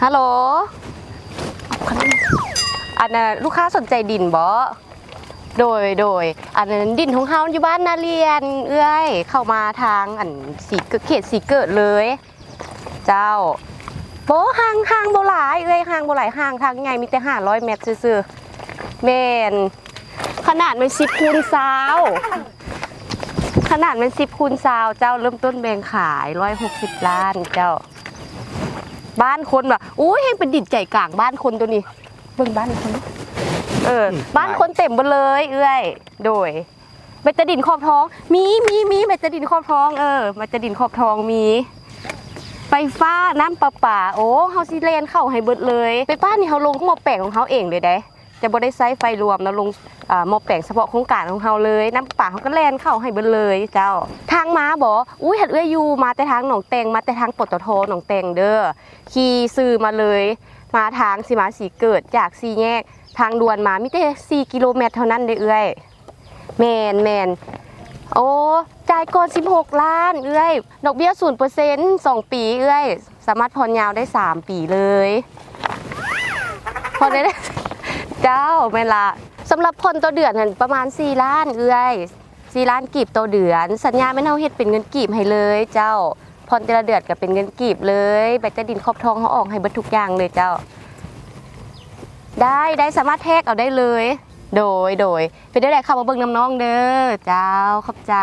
ຮັລໂຫຼ ອັນນ່າ ລູກຄ້າສົນໃຈດິນບໍ? ໂດຍ ໂດຍ ອັນນັ້ນດິນຂອງເຮົາຢູ່ບ້ານນາລຽນເອື້ອຍ ເຂົ້າມາທາງອັນສີເກີດ ເຂດສີເກີດເລີຍ. ເຈົ້າ ບໍ່ ຫ່າງ ຫ່າງບໍ່ຫຼາຍເອື້ອຍ ຫ່າງບໍ່ຫຼາຍ ຫ່າງທາງໃຫຍ່ມີແຕ່ຫ້າຮ້ອຍແມັດຊື່ໆ. ແມ່ນ ຂະໜາດແມ່ນສິບຄູນຊາວ ຂະໜາດແມ່ນສິບຄູນຊາວ ເຈົ້າ ເລີ່ມຕົ້ນແບ່ງຂາຍຮ້ອຍຫົກສິບລ້ານເຈົ້າ. ບ້ານຄົນວ່າ ໂອ້ຍ ແຮ່ງເປັນດິນໃຈກາງບ້ານຄົນໂຕນີ້ ເບິ່ງບ້ານຄົນ ເອີ ບ້ານຄົນເຕັມເບິດເລີຍເອື້ອຍ. ໂດຍ ແມ່ນແຕ່ດິນຂອບທອງ ມີ ມີ ມີ ແມ່ນແຕ່ດິນຂອບທອງ ເອີ ແມ່ນແຕ່ດິນຂອບທອງ ມີໄຟຟ້າ ນ້ຳປະປາ ໂອ້ ເຮົາຊິແລ່ນເຂົ້າໃຫ້ເບິດເລີຍ. ໄຟຟ້ານີ້ເຮົາລົງໝໍ້ແປງຂອງເຮົາເອງເລີຍເດ້ ຈະບໍ່ໄດ້ໃຊ້ໄຟລວມເນາະ ລົງ ອ່າ ໝໍ້ແປງສະເພາະໂຄງການຂອງເຮົາເລີຍ. ນ້ຳປະປາເຮົາກໍແລ່ນເຂົ້າໃຫ້ເບິດເລີຍເຈົ້າ. ທາງມາບໍ? ອຸ້ຍ ຄັນເອື້ອຍຢູ່ ມາແຕ່ທາງໜອງແຕ່ງ ມາແຕ່ທາງ ປຕທ ໜອງແຕ່ງເດີ້ ຂີ່ຊື່ມາເລີຍ ມາທາງຊິມາສີເກີດ ຈາກສີ່ແຍກທາງດ່ວນມາ ມີແຕ່ສີ່ກິໂລແມັດເທົ່ານັ້ນເດ້ເອື້ອຍ. ແມ່ນ ແມ່ນ ໂອ້ ຈ່າຍກ່ອນສິບຫົກລ້ານເອື້ອຍ ດອກເບ້ຍສູນເປີເຊັນ ສອງປີເອື້ອຍ ສາມາດຜ່ອນຍາວໄດ້ສາມປີເລີຍ. ຜ່ອນໄດ້ ເຈົ້າ ແມ່ນລະ ສຳລັບຜ່ອນຕໍ່ເດືອນຫັ້ນປະມານສີ່ລ້ານເອື້ອຍ ສີ່ລ້ານກີບຕໍ່ເດືອນ. ສັນຍາແມ່ນເຮົາເຮັດເປັນເງິນກີບໃຫ້ເລີຍເຈົ້າ ຜ່ອນແຕ່ລະເດືອນກໍເປັນເງິນກີບເລີຍ. ໃບຕາດິນຂອບທອງເຮົາອອກໃຫ້ເບິດທຸກຢ່າງເລີຍເຈົ້າ. ໄດ້ ໄດ້ ສາມາດແທກເອົາໄດ້ເລີຍ. ໂດຍ ໂດຍ ເປັນແນວໃດເຂົ້າມາເບິ່ງນຳນ້ອງເດີ້. ເຈົ້າ ຂອບໃຈ.